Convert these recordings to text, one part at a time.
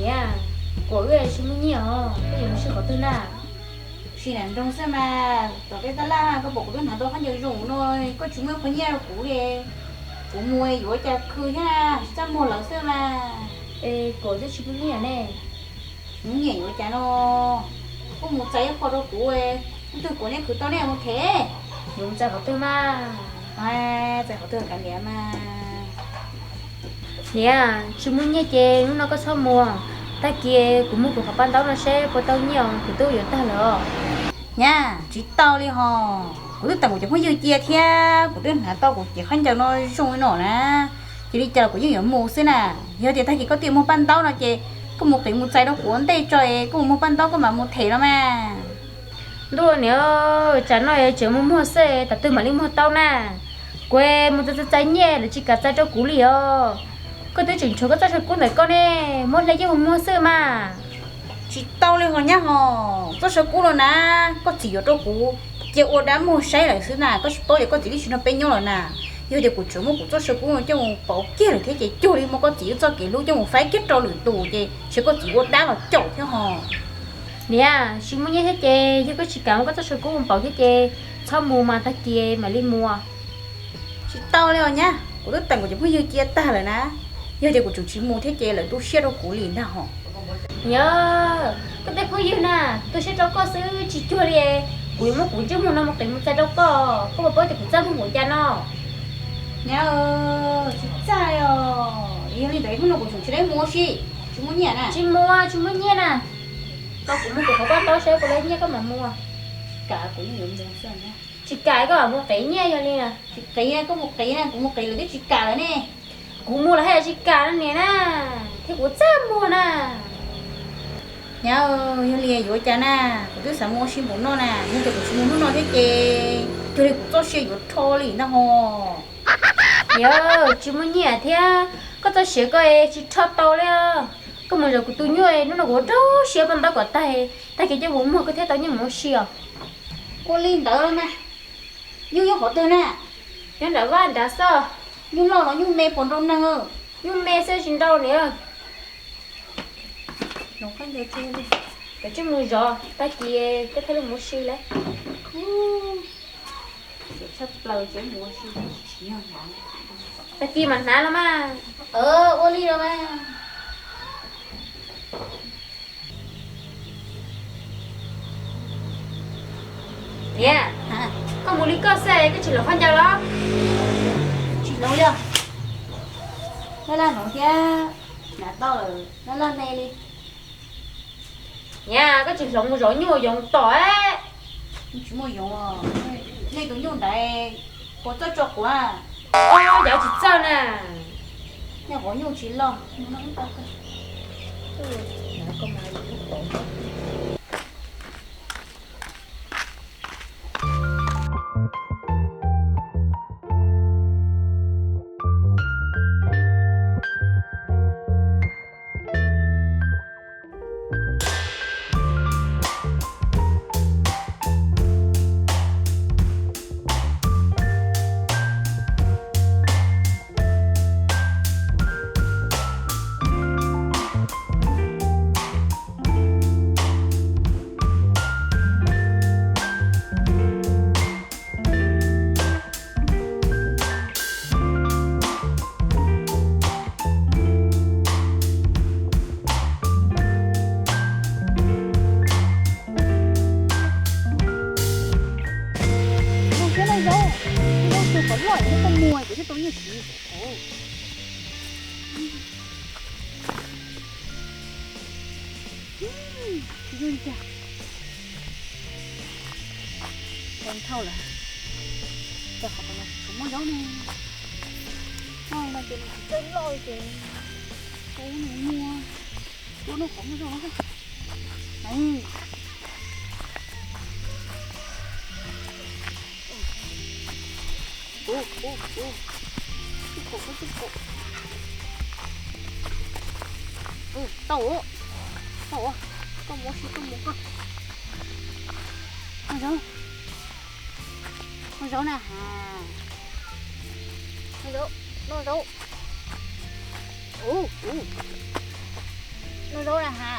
Niam, kuv wb tsis muaj nyiaj os, koj yuav mus sib qhov twg na? Sib nam nroog xwb mas, tom tej tab laj koj pom kuv twb hnav tau khaub ncaws zoo no, koj tsis muaj qhov nyiaj rau kuv li. Kuv mus yuav cas khw thiab, tsis txaj muag lawv xwb mas. Es kuv twb tsis muaj nyiaj ne. Muaj nyiaj yuav cas no, koj mus txais ib qho rau kuv, ib tug kuv nej khwv tau nej mus them. Yuav mus txais qhov twg mas? Txais qhov twg kav liam mas. Niam, tsis muaj nyiaj ces hnub no koj txhob mus, tag kis kuv muag kuv qhov paj ntaub no seb puas tau nyiaj, kuv twb yuav tag lawm os. Nyab, tsis tau li hos, kuv twb teem kuv cov phooj ywg cia thiab kuv twb hnav tau kuv cev khaub ncaws no zoo li no na, cia li cas los kuv yeej yuav mus xwb na. Yog tias tag kis koj twb muag paj ntaub no ces koj mus qiv mus txais rau kuv ua ntej tso es koj mus muag paj ntaub koj mam mus them no mas. Ntuj niam, tsam no tseem mus muag xwb, tam twg mam li muag tau na? Kuv mus txais txais txais nyiaj lawv tsis kam txais rau kuv li os. Koj twb tseem tshuav koj txoj saw kub ntawm koj ne, muab hle coj mus muag xwb mas. Tsis tau li hos nyab hos, txoj saw kub no na, koj txiv yuav rau kuv cia ua dab muag saib lawm xwb na, koj tsis paub tias koj txiv twb tsis nrog peb nyob lawm na. Yog tias kuv tseem muab kuv txoj saw kub no coj mus pauv kiag lawm thiab ces cuag li muab koj txiv txoj kev hlub coj mus faib kiag rau lwm tus ces tsam koj txiv ua dab los caum thiab hos. Niam, tsis muaj nyiaj thiab ces yog koj tsis kam muab koj txoj saw kub mus pauv thiab ces txhob mus mas, tag kis mam li mus. Tsis tau li os nyab, kuv twb teem kuv cov phooj ywg cia tag lawm na. Yog tias kuv tseem tsis mus thiab ces lawv tu siab rau kuv li ntag hos. Niam, koj tej phooj ywg na, tu siab rau koj xwb tsis cuag li. Kuv yuav muab kuv ntsej muag no mus qiv mus txais rau koj, koj puas paub tias kuv txaj muag npaum cas no? Nyab, tsis txaj os. Yog li ntawd hnub no kuv tseem tsis tau mus ua si, tsis muaj nyiaj na. Tsis mus, tsis muaj nyiaj na. Tau kuv muab kuv qhov paj ntaub saib puas tau nyiaj koj mam mus. Tsis kam, kuv yeej yuav mus xwb. Tsis kam koj mam mus qiv nyiaj yog li na. Tsis qiv, koj mus qiv na, kuv mus qiv lawv twb tsis kam lawm ne. Kuv mus lawv haj yam tsis kam no niam na, thiab kuv txaj muag na. Nyab, yog li yuav cas na, kuv twb xav mus ua si npaum no na, yog tias kuv tsis mus hnub no thiab ces cuag li kuv txoj sia yuav rho li ntag hos. Niam, tsis muaj nyiaj thiab, koj txoj sia koj tsis rho tau li. Koj mus zov kuv tus nyuj, hnub no kuv ua rau siab paj ntaub kom tag, tag kis coj mus muag koj thiaj tau nyiaj mus ua si os. Ua li ntawd los mas. Nyuj nyob qhov twg na? Nyob nram vaj nrad xwb. Nyuj loj los nyuj me puas nrau neeg? Nyuj me xwb tsis nrau niam. Kav tsij mus zov, tag kis koj thiaj li mus ua si lauj. Tag kis mam hnav los mas. Ua li los mas. Niam, koj mus li koj xwb koj tsis hloov khaub ncaws los? Tsis hloov li os. Laj laj hloov thiab, hnav tau lawm laj laj me li. Niam, koj tsis hloov mus zov nyuj yoov tom. Tsis muaj yoov, nej tus nyuj ntawd puas txawj tso quav? Cov tsis txawj na. Nej quav nyuj tsis loj. Mus thiab na Zaub, Zaub tus kom loj thiab koj muag kuv thiaj tau nyiaj siv. Tsis yog li cas. Tau thauj lawm. Tau qhov no tsis tshua muaj Zaub ne. Noj no ces nws tsis txawj loj li ces kuv nws muag. Kuv noj qhov muaj Zaub no xwb. Ub, ub, ub. Tib kaum, tib kaum. Tau, tau, koj mus si koj mus koj. Noj Zaub, noj Zaub na has. Noj Zaub, noj Zaub. Ub, ub, noj zaub na ha.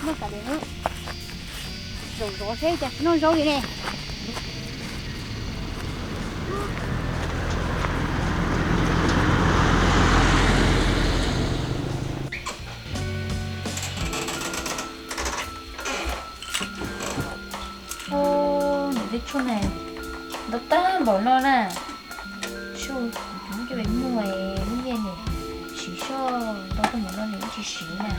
Noj tas li, zaum zov seb cas tsis noj zaub li ne. Niam tej tshuaj ne, ntau tag npaum no na. Tshuaj coj los muag lub nyiaj ne, siv soj ntau tag npaum no nws tsis siv na.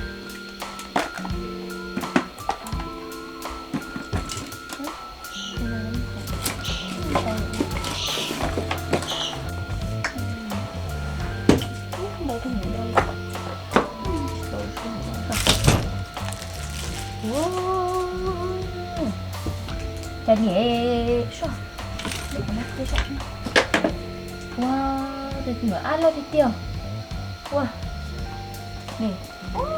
Cas niam, ua, tus nyuam ab loj tiag tiag. Ua, niam, ua,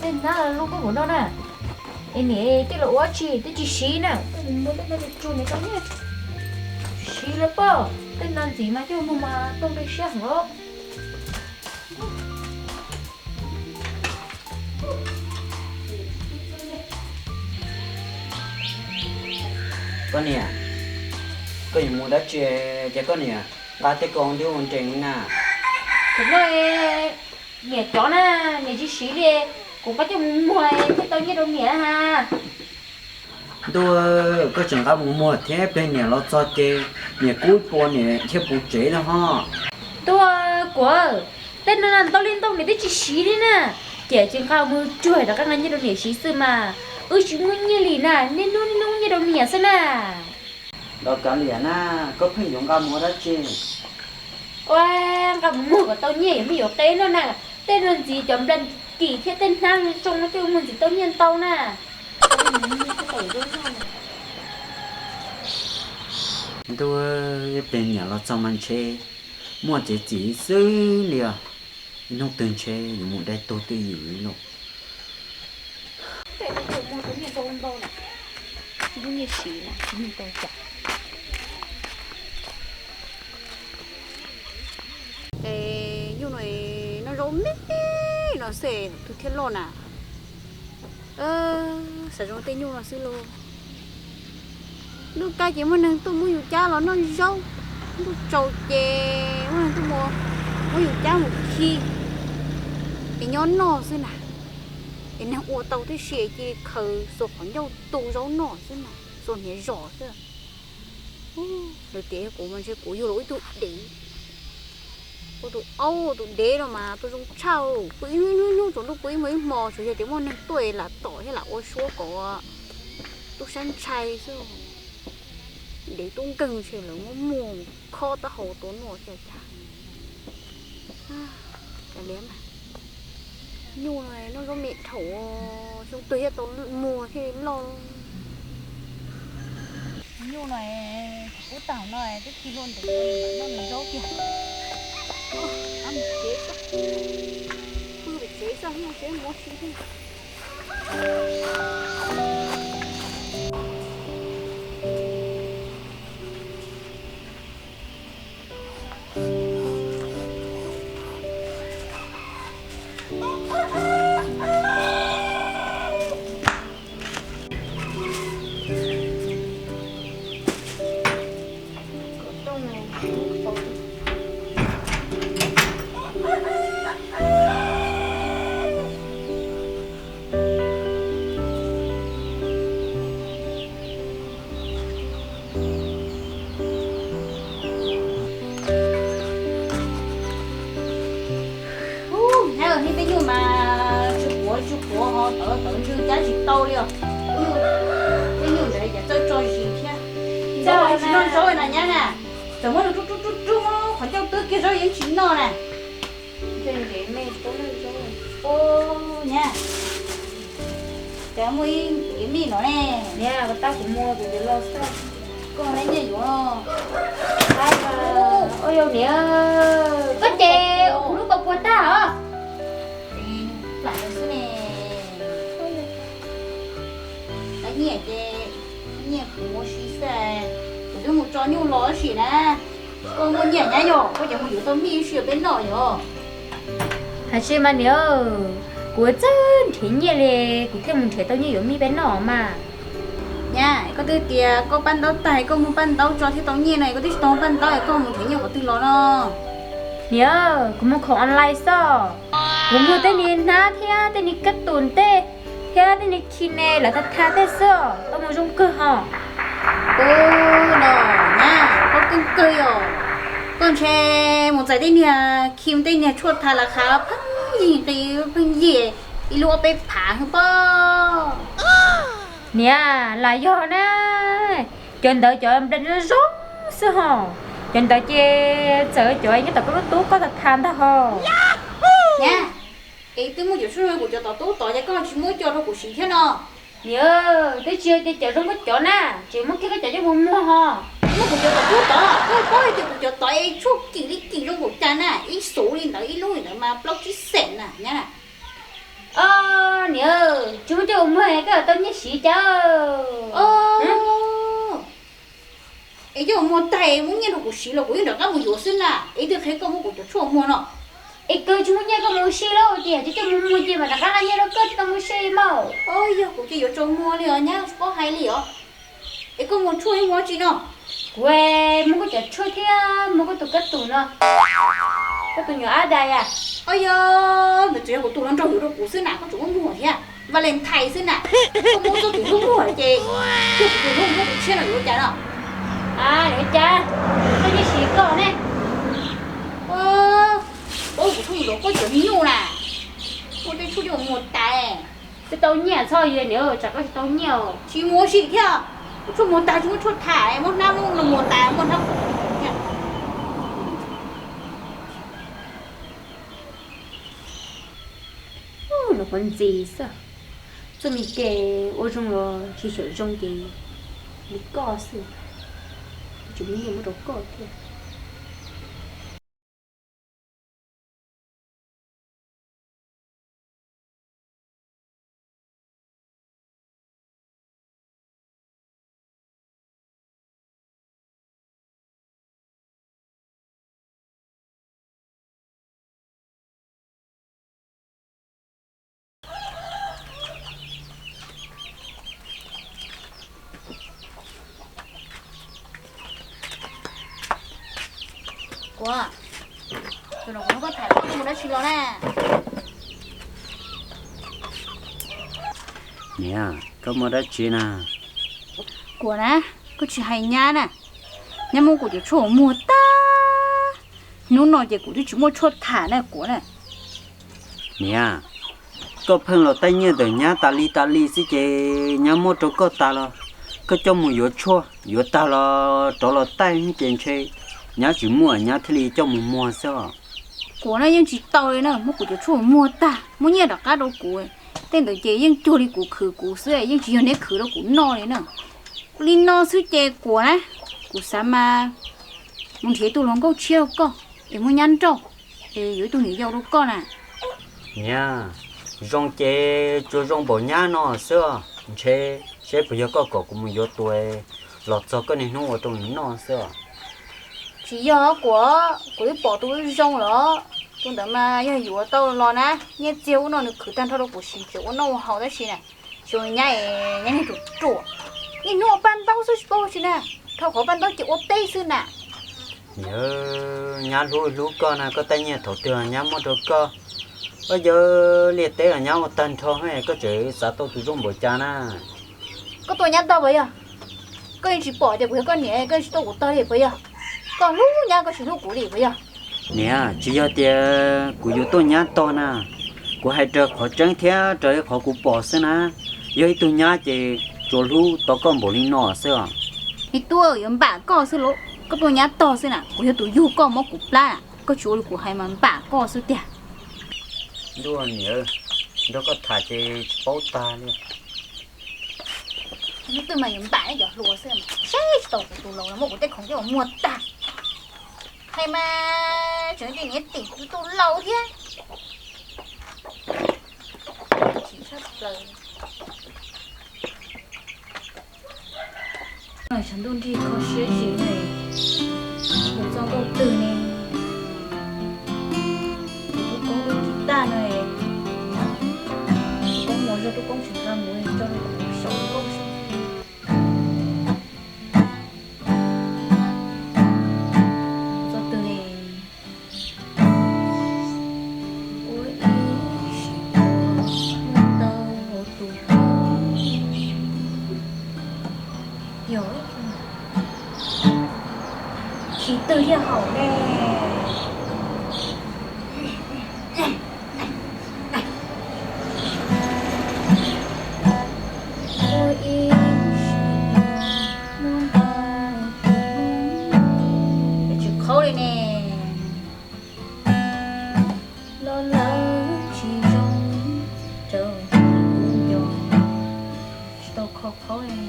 tej hnab loj npaum no na. Es niam coj los ua tsi, twb tsis siv na, tej mus muag tej no tsuag tsuag niam tau nyiaj. Siv lawm pob, tej no ntxiv mas coj mus mas rooj npej siab heev os. Koj niam, koj yuav mus dab tsi ces koj niam nqa tej ko ua nruab ua nrees na. Thaum no niam cov na, niam tsis siv li, kuv nqa coj mus muag thiaj tau nyiaj rau niam ha. Ntuj, koj tseem nqa mus muag thiab, plig niam los txog ces niam kub pua niam thiaj puv tsev no ho. Ntuj, kuv, tej no ntau li ntau niam twb tsis siv li na. Ces tsis nqa mus tsuag rov qab nqa nyiaj rau niam siv xwb mas. Wb tsis muaj nyiaj li na, niaj hnub niaj hnub muaj nyiaj rau niam xwb na. Los kav liam na, koj pheej yuav nqa mus ua dab tsi? Ua, nqa mus muag kom tau nyiaj yuav me yuav qe noj na. Tej no ntxiv cov nplas kim thiab tej hnab zoo no coj mus muag ntxiv tau nyiaj ntau na. Ntuj, plig niam los txog mas ntshe muaj txiav txim xwb li os. Ib hnub twg ntshe yuav mus dai tuag twj ywm li lauj. Es nyuj no noj zaub me no xwb tus thiaj loj na. Xav zoo tej nyuj no xwb lauj. Ntuj kab ces muaj neeg tuaj muab yus cab los noj zaub, ntuj tsaus ces muaj neeg tuaj muab yus cab mus khi es nyob noj xwb na. Es neeg ua tau tib si cia li khaws xuas qhov ncauj tu zaub noj xwb na, xuas hniav zom xwb. Lawv tias yog kuv mas ntshe kuv yug los ua ib tug dev. Ua tus aub ua tus dev no mas tus zoo tshaj, pw ib hnub ib hnub tsaus ntuj pw ib hmo ib hmo, tsuas yog tias muaj neeg tuaj lam tom thiab lam ua suab kom tub sab ntshai xwb. Dev tub nkeeg ntshe lawv muab muag khob taub hau tua noj xwb cas. Nyuj no noj zaub me dhau, xyoo twg thiaj tau muag thiaj li loj. Nyuj no ub tag no twb khi luaj ntev noj nws zaub kiag. Mus tsev xwb, pw pem tsev xwb, noj tsev mus ua si thiab. Hnab niag peb nyuj mas tsis quav tsis quav ho tawv tawv ntsw cab tsis tau li os. Peb nyuj ntawd ces txawj tso zis thiab. Tsis noj zaub na nyab na, txawm muab nws rub rub rub rub muab qhov ncauj twb kiag zaub yeej tsis noj na. Ub, nyab, cas muaj ib kev mij no ne. Niam, koj tab kuv mus kuv yuav los xwb. Koj neb nyiaj yuav. Ua yau niam, koj ces ua kuv lub kaus puas tag os. Plam xwb ne. Koj nyiaj Nyuj los sim na, koj muaj nyiaj nyab yog koj cov mus yuav tau mij ib si peb noj yog. Hais tsis mas niam, kuv txawj nrhiav nyiaj li, kuv thiaj mus nrhiav tau nyiaj yuav mij peb noj mas. Nyab, koj twb tias koj paj ntaub tag koj muag paj ntaub tso thiaj tau nyiaj no, koj twb tsis tau paj ntaub es koj mus nrhiav nyiaj qhov twg los no? Niam, kuv mus khoom online xwb, kuv muag tej niag hnab thiab tej niag kab tum tej thiab tej niag khi ne lawv tha tha tej xwb, tau mus zoo kawg hos. Ub, no nyab, koj keej kawg yom. Koj ntshe mus txais tej niag khi tej niag tshuaj tha lawv qhab pheej yig nqi, pheej yig ib lub ob peb phav xwb pob. Niam, lam yog na, cov ntawd cov brand zoo zoo xwb hos, cov ntawd ces txawm cov nyob tom koj lub tub koj tha tha ntag hos. Nyab, es twb muaj cov tshuaj kuv cov tom tub tod ces koj tsis muab coj rau kuv siv thiab no? Niam, twb tsis yog tias cov zoo koj cov na, tseem muab kiag koj cov coj mus muag hos. Muab kuv cov tom tub tod, koj paub tias kuv cov tod es tshuaj kim li kim zoo npaum cas na, ib xuv li ntawd ib lub li ntawd mas plaub tsib xees na nyab. Niam, tsis muab coj mus muag koj tau nyiaj siv cas? Es coj mus muag tag muab nyiaj rau kuv siv los kuv yeej rov qab mus yuav xwb na, es twb qhia koj muab kuv cov tshuaj muag no. Es kawg tsis muaj nyiaj koj mus ua si lauj, ces yog tsis coj mus muag ces mam rov qab nqa nyiaj rau koj thiaj tau mus ua si mas. Yog kuv ces yuav tsaus muag li os nyab, tsis paub hais li os. Es koj muag tshuaj ib muag tsi no? Kuv muag koj cov tshuaj thiab muag koj tus kab tus no, koj tus nyuam ab dais a. Yog ntawd tseem yog kuv tus hluas nraug yuav rau kuv xwb na, koj tseem muab muag thiab, Valentine xwb na. Koj muab txoj tus hlub muag ces, kuv tus hlub muab kuv tshiab no yuav ua cas no? Yuav ua cas, koj nyiaj siv koj ne. Ub, kuv tshuaj mus rau koj cov nyuj na, muab tej tshuaj coj mus muag tas. Tsis tau nyiaj txhob yog niam, tsam koj tsis tau nyiaj. Tsis muag sim thiab, kuv tshuaj muag tas tsis muaj tshuaj tham, muab hnab muab no muag tas muaj hnab thiab. Nws qhuav ntxiv xwb, txoj me kev ua zoo los tsis xyaum zoo ces li koj xwb, tsis muaj nyiaj muab rau koj thiab. Kuv, tus no kuv muab koj tham koj mus dab tsi los na? Niam, koj muaj dab tsi na? Kuv na, koj tsis hais nyab na, nyab muab kuv cov tshuaj muag tag, hnub no ces kuv twb tsis muaj tshuaj tham na kuv na. Niam, koj pheej los taij nyiaj ntawm nyab tas li tas li xwb ces nyab muab rau koj tas los koj coj mus yuav tshuaj yuav tag los rov los taij ces ntshe nyab tsis muaj nyab thiaj li coj mus muag xwb os. Kuv na yeej tsis tau li na, muab kuv cov tshuaj muag tag muab nyiaj rov qab rau kuv, tej ntawd ces yeej cuag li kuv khwv kuv xwb yeej tsis yog neb khwv rau kuv noj li na. Li no xwb ces kuv na, kuv xav mas mus nrhiav tus hluas nkauj tshiab rau koj es muab nyab nrauj es yuav ib tug niam yau rau koj na. Niam, zoo ces tsuas zoo npaum nyab no xwb os, ntshe seb puas yog koj kom kuv mus yuav tus los txog koj niaj hnub ua rau nws noj xwb os. Tsis yog kuv, kuv twb pom tus zoo los, tus ntawd mas yog yuav tau los na, nyiaj txiag ub no nws khwv tag nrho rau kuv siv tseem ua noj ua haus tab sis na, tsis ua nyab, nyab niag ruam ruam, niaj hnub ua paj ntaub xwb tsis paub ua tsi na, dhau qhov paj ntaub ces ua teb xwb na. Niam, nyab hlub hlub koj na, koj taij nyiaj thaum twg nyab muab rau koj, koj yawg liaj teb los nyab ua tag nrho, koj tseem xav tau tus zoo npaum cas na? Koj tuaj nyab tog puas yog? Koj yeej tsis pom tias kuv yog koj niam, koj yeej tsis tuaj kuv tog li puas yog? Koj hlub nyab koj tsis hlub kuv li puas yog? Niam, tsis yog tias kuv yuav tuaj nyab tog na, kuv hais raws qhov tseeb thiab raws li qhov kuv pom xwb na. Yog ib tug nyab ces tsuas hlub tau koj npaum li no xwb os. Ib tug yuav npam koj xwb lauj, koj tuaj nyab tog xwb na, kuv yog tus yug koj mob kuv plab na, koj tsis ua li kuv hais mas npam koj xwb tiag. Ntuj niam, nrog koj tham ces tsis paub tag li. Hnub twg mas yuav npam cov hluas xwb, saib tsis tau kuv tus laus no muab kuv tej khoom coj mus muag tag. Hais mas tseem tias niam tim kuv tus laus thiab. Chim tshaj plaws. Tshav ntuj nrig kho siab zim ne, yus txoj nkauj twg ne, yus tub koob lub guitar no, tub koob mus zog tub koob tsis nqa mus tso rau kuv xyaum nkauj xwb. Txoj twg ne? Ua ib sim neej tau tus koob. Yog, tsis twg thiaj haum ne. Ua ib sim neej muab ntau tus koob. Es tsis qhaub li ne. Los lawv tsis zoo rau kuv nco, tsis tau kho qhaub li.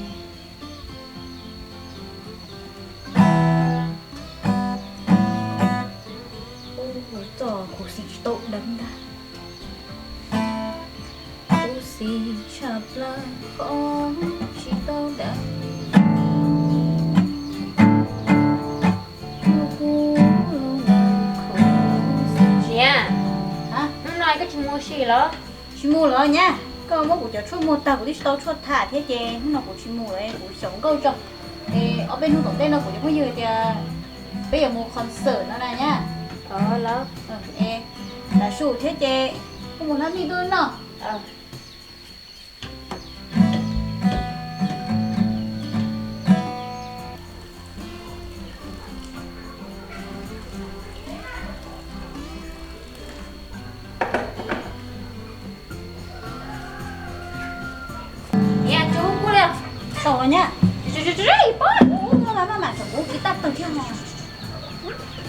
Ub, txoj kuv xim tsis tau deev ntag. Kuv xim tshaj plaws qhov tsis tau deev. Niam, hnub no koj tsis mus ua si los? Tsis mus lawm nyab, koj muab kuv cov tshuaj muag tag kuv twb tsis tau tshuaj tham thiab ces hnub no kuv tsis mus lawm, kuv xyaum nkauj tso. Es ob peb hnub tom ntej no kuv cov phooj ywg tias peb yuav mus concert no na nyab. Los, es, lam su thiab ces kuj mus hlab mij tuaj noj. Niam, tsis ua kuv li. Tau los nyab. Pab ua mas mas tseem kuv kiv tab tawg thiab no.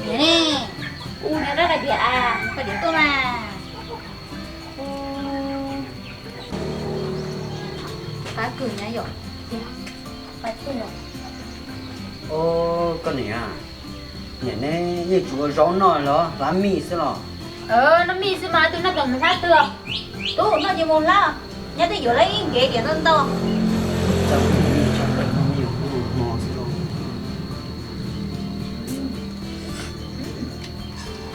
Niam ne, ua niam rab qai diav a, qai diav tuaj mas. Qab kawg nyab yom, qab kawg. Os, koj niam, niam ne, yeej tsuas ua zaub noj los hlab mij xwb los? Noj mij xwb mas twg noj tau mus hlab twg? Tub noj ces mus hlab, nyab twb yuav lawv ib nkev diav ntau ntau.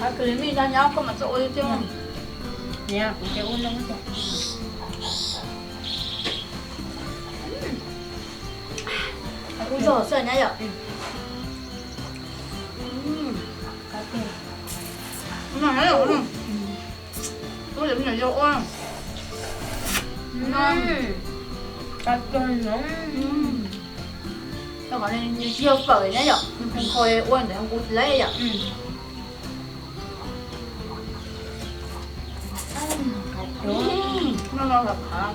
Qab kawg li mij no nyab, koj mam txawj ua li thiab. Niam, kuv ces ua no. Ua zog xwb nyab yom. Ub, nim no yog ua, ua, qhov no nws tsis yog fawm nyab yom, nws kho ua ntawd kuv tsis laib yom. No no los qhav.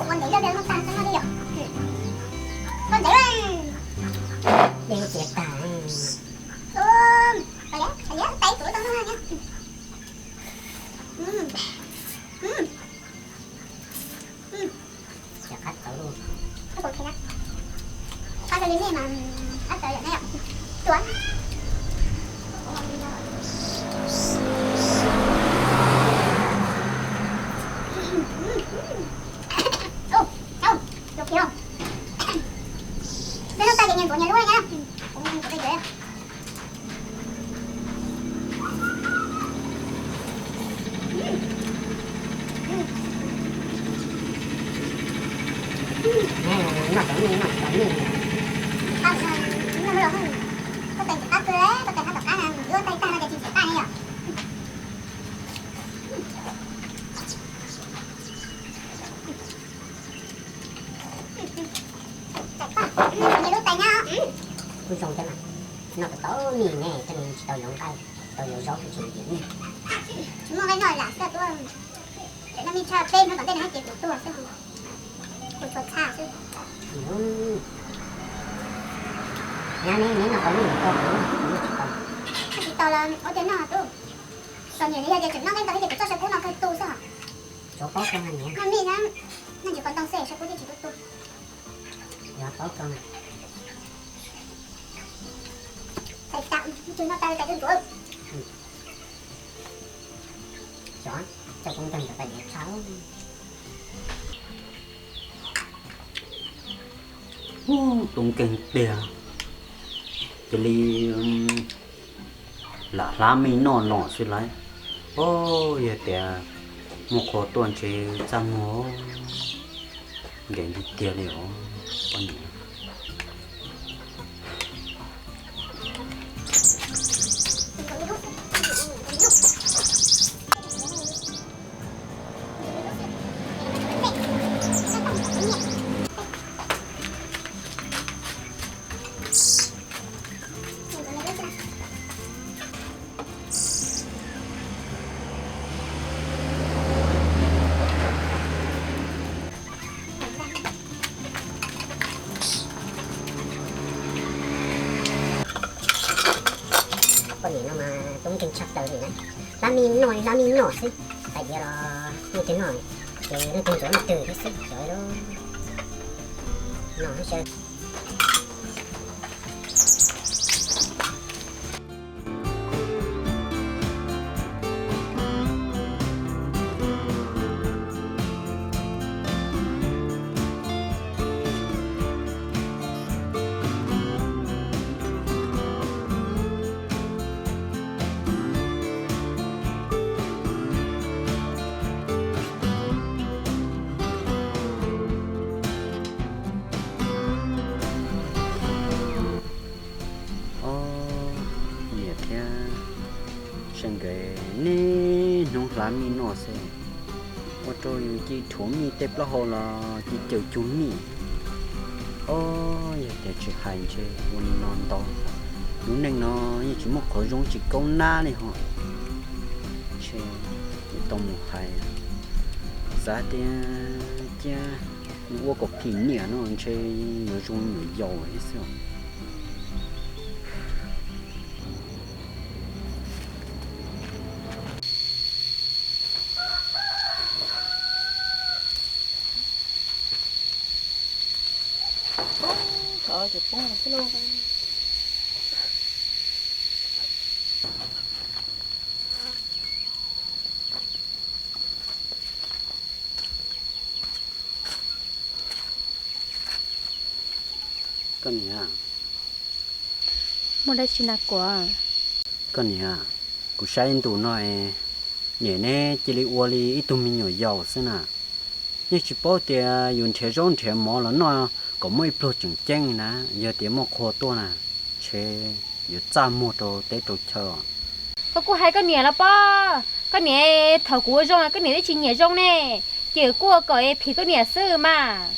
Ua ntev lawm, ua tag tau noj li yom. Ua ntev lawm. Dej txias tag. Ua, liab, liab, tais kuv tau noj na. Qab tau, qab li nej mas, qab tau yom, nej yom. Tuav. Ub, ub, tus kiv. Peb noj tag ces nyias ntxuav nyias lub na. Noj cov mij, noj cov mij. Koj tes tsis qab kawg, koj tes qab tom qab na, yuav tais tag no ces tsis txim qab ne yom. Kuj zoo thiab mas, noj tau tau mij ne, koj tsis tau yuav nqaij, tsis tau yuav zaub, tsis tau yuav mij. Tsis muaj nqaij noj lam xwb tuaj, tseem noj mij tshaj peb hnub tom ntej no ces kuv tuag xwb, kuv tshua tshaj xwb. Neb, neb noj tau, neb noj tau, neb tsis tau. Noj tsis tau los ua tiag noj tub. Txom nyem li yog tias tseem noj nqaij ntau thiab ces kuv txoj saw kub no kawg tu xwb os. Tsuav paub kawg mas niam. Noj mij na, noj ntsis qos ntoo xwb saw kub thiaj tsis tu tu. Yuav paub kawg mas. Tais tas, ntsug noj tas li tais kawg nkaus. Xyov, coj koob nkeeg ntawd tais diav tshaj. Ub, tub nkeeg tiag, cia li lam hlab mij noj no xwb lauj. Os, yog tias muaj qhua tuaj ntshe txaj muag nkees tiag tiag li os poj niam. Poj niam no mas tub nkeeg tshaj plaws li na. Hlab mij noj, hlab mij noj xwb. Tais diav los leej twg noj ces leej twg ntxuav leej twg thiab xwb, xyov li. No xwb. Ob, niam thiab tsev nkawd niaj hnub hlab mij noj xwb, ua rau yus cia rhuav mij tej plaub hau los cia caws cuag mij. Ob, yog tias tsis hais ntshe ua li no ntau, lub neej no yeej tsis muaj qhov zoo tsis kaub nab li hos. Ntshe yuav tau mus hais, xav tias cia mus ua kom phim niam no ntshe yuav zoo nyuam yaus thiab xwb. Koj niam, muaj dab tsi na kuv? Koj niam, kuv saib ntu no es niam neb cia li ua li ib tug me nyuam yaus xwb na. Yeej tsis paub tias yus nrhiav zaub nrhiav mov los noj kom muaj ib pluag tseem ceeb na, yog tias muaj qhua tuaj na, ntshe yuav txaj muag rau teb rau chaw. Koj kuj hais koj niam los pob, koj niam thaum kuv ua zoo koj niam twb tsis nyiam zoo ne, ces kuj ua kom phim koj niam xwb mas.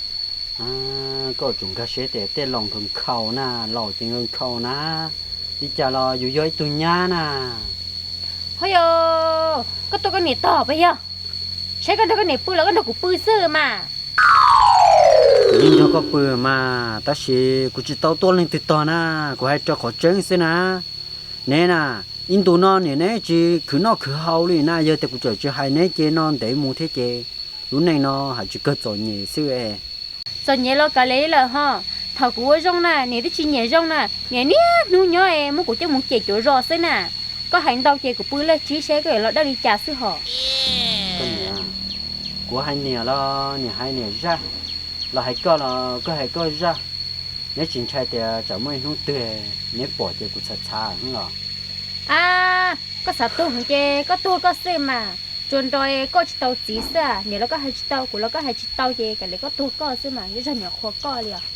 Koj tsum nkag siab tias tej laus nkhaus nkhaus na, laus ces nkhaus nkhaus na, li cas los yus yog ib tug nyab na. Ho yog koj tuaj koj niam tog puas yog? Saib koj nrog koj niam pw los koj nrog kuv pw xwb mas. Kuv yeej nrog koj pw mas, tab sis kuv tsis tau tuaj leej twg tog na, kuv hais rau qhov tseeb xwb na. Neb na, ib ntus no niam neb tsis khwv noj khwv haus li na, yog tias kuv txawm tsis hais neb ces no ntev mus thiab ces lub neej no hais tsis kawg txom nyem xwb es. Txom nyem los kav liam lawm ho, thaum kuv ua zoo na niam twb tsis nyiam zoo na, niam niaj hnub nyob es muab kuv coj mus cem cuav zos xwb na. Koj hais ntau ces kuv pw laj tsib seb koj yuav los dawj li cas xwb hos. Koj niam, kuv hais niam los niam hais niam zaj, los hais koj los koj hais koj zaj. Neb tsis ntshai tias tsam muaj ib hnub twg neb pom ces kuv txhav txhav los? A, koj xav tuag ces koj tuag koj xwb mas, tsuas nrog koj tsis tau txiv xwb. Niam los koj hais tsis tau, kuv los koj hais tsis tau ces kav liam koj tuag koj xwb mas, zej zog niam qhuas koj li os.